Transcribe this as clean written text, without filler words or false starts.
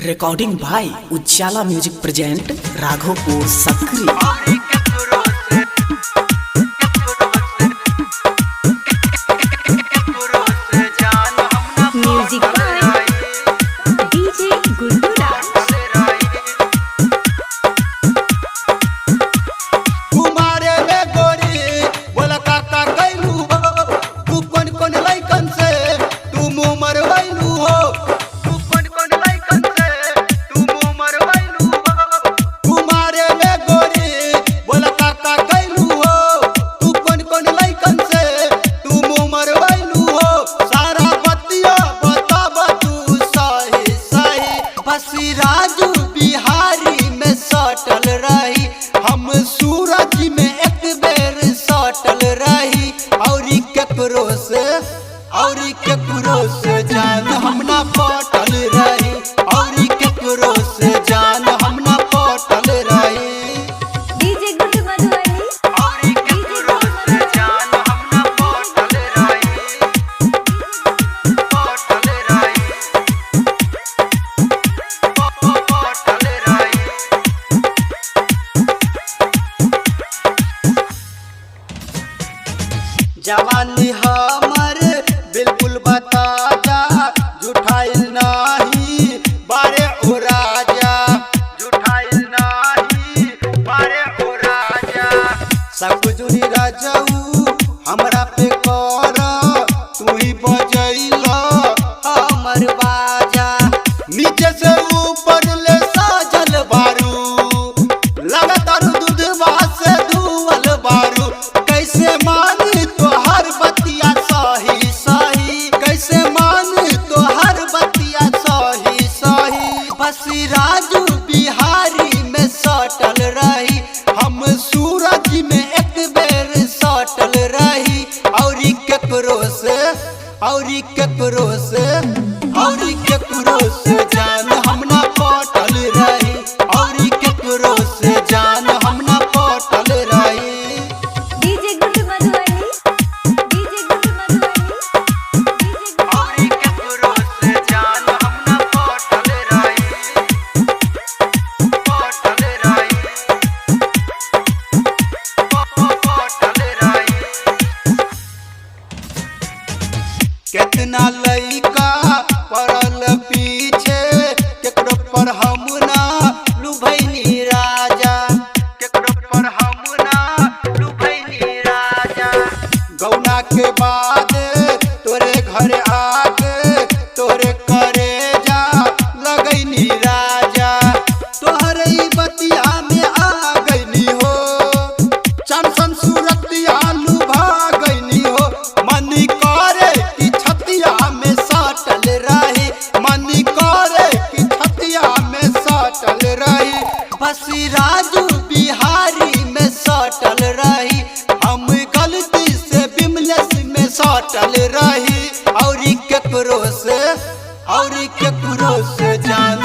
Recording by Ujjala music present Raghopur Sakri. Music by DJ Guddu Raj. कुमारे में गोरी बोला काका कैलू हो, तू कौन कौन लैकन से तू मुँह मरवैलू हो, तू कौन कौन लैकन से तू मुँह मरवैलू हो। कुमारे में गोरी बोला काका कैलू हो, तू कौन कौन लैकन से तू मुँह मरवैलू हो। सारा बतिया बताब तू सही सही, बस राजू बिहारी में सटल रही, हम सूरज में एक बेर सटल रही, औरी केकरो से औरी केकरो से जान हम ना पटल रही, औरी केकरो से जान हम ना पटल रही। DJ Guddu Madhubani. औरी केकरो से जान हम ना पटल रही, पटल रही, पटल रही। जवानी हमर बिल्कुल बता जा, झूठाइल नाही बारे ओ राजा, झूठाइल नाही बारे ओ राजा। सब जुनी राजाऊ हमरा पे कर, तू ही बजैल हमर बाजा। नीचे से ऊपर ले साजल बारू, लगातार दूधवा से धुअल बारू। कैसे मानी तोहर बतिया सही सही, कैसे मानी तोहर बतिया सही सही। बस राजू बिहारी में सटल रही, हम सूरज में एक बेर सटल रही, औरी केकरो से औरी केकरो से औरी केकरो से जान हम ना पटल रही, औरी केकरो से जान हम ना पटल रही। DJ Guddu Madhubani. DJ Guddu Madhubani. DJ Guddu. औरी केकरो से जान हम ना पटल रही, पटल रही, पटल रही। केतना लइका पड़ल पीछे, केकरो पर हम ना लुभैनी राजा, केकरो पर हम ना लुभैनी राजा। गौना के बाद तोरे घर आके तोरे करे जा लगैनी राजा, तोहरे ई बतिया में आ गईनी हो, चमसम सूरतिया लुभा गईनी हो। मन करे कि छतिया में सटल रही, मन करे कि छतिया में सटल रही। बस राजू बिहारी में सटल रही, हम गलती से बिमलेश में सटल रही, औरी केकरो से औरी केकरो से जान